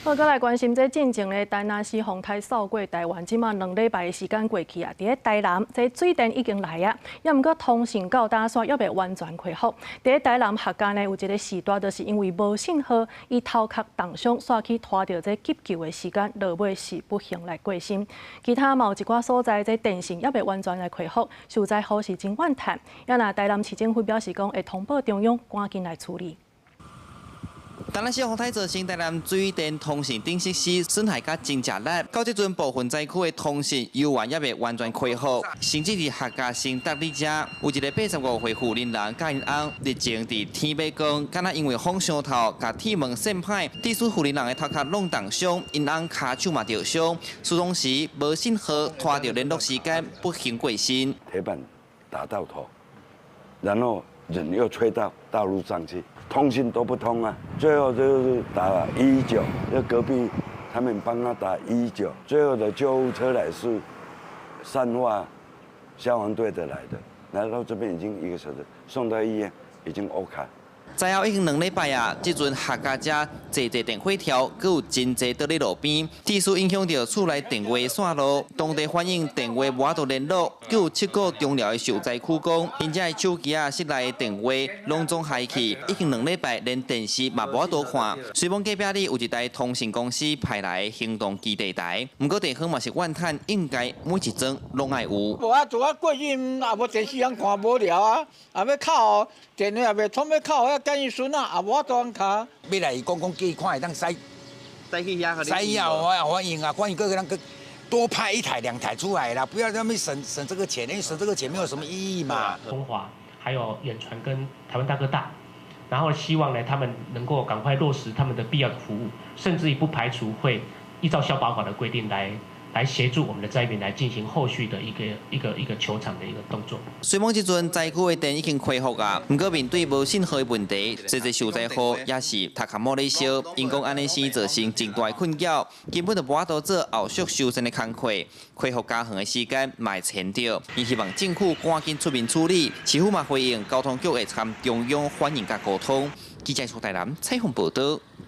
好，閣來關心這進前咧，田納西風台掃過台灣，這馬2禮拜的時間過去啊，佇咧台南，這水電已經來啊，猶毋過通訊到今煞猶未完全恢復。佇咧台南客家呢，有一个時大，就是因為無信號，伊頭殼凍傷，煞去拖著這急救的時間，落尾是不幸來過身。其他嘛有一寡所在，這電信猶未完全來恢復，受災戶是真怨嘆。猶若台南市政府表示講，會通報中央，趕緊來處理。田納西風台造成台南水電通訊等設施損害甲真濟力，到這陣部分災區的通訊猶原猶未完全恢復。甚至佇客家新德里遮，有一个85歲婦人人佮𪜶翁日前佇天欲光，敢若因為風傷透，共鐵門扇歹，致使婦人人的頭殼攏凍傷，𪜶翁跤手嘛著傷，失蹤時無信號，拖著聯絡時間，不幸過身。鐵板打到頭，然後人又吹到道路上去。通訊都不通啊，最後就是打119，就隔壁他們幫他打一一九，最後的救護車來是善化消防隊的來的，來到這邊已經一個小時，送到醫院已經 OK。災後已經2禮拜啊，這陣客家遮濟濟電火柱，閣有真濟倒佇路邊，致使影響著厝內電話線路，當地反映電話無法度聯絡，閣有七股中寮的受災區講，𪜶遮的手機啊、室內的電話攏總害去，已經兩禮拜連電視嘛無法度看。雖罔隔壁里有一台通訊公司派來的行動基地台，毋過地方嘛是怨嘆，應該每一樁攏愛有。無啊，做啊過去也無電視通看無聊啊，也欲敲電話也袂通，欲敲遐感應孫仔也無法度通敲。欲來講講叫伊看會當使使去遐，使遐有反應啊，反應閣咱閣多派一台兩台出來啦，不要在那邊省省這個錢，因為省這個錢沒有什麼意義嘛。中華還有遠傳跟台灣大哥大，然後希望呢他們能夠趕快落實他們的必要的服務，甚至於不排除會依照消保法的規定來協助我們的災民來進行後續的一個求償的一個動作。雖罔這陣災區的電已經恢復啊，毋過面對無信號的問題，濟濟受災戶也是頭殼某咧燒。𪜶講按呢生造成真大的困擾，根本就無法度做後續修繕的工課，恢復家園的時間嘛會延著。𪜶希望政府趕緊出面處理，市府嘛回應交通局會參中央反映佮溝通。記者出台南採訪報道。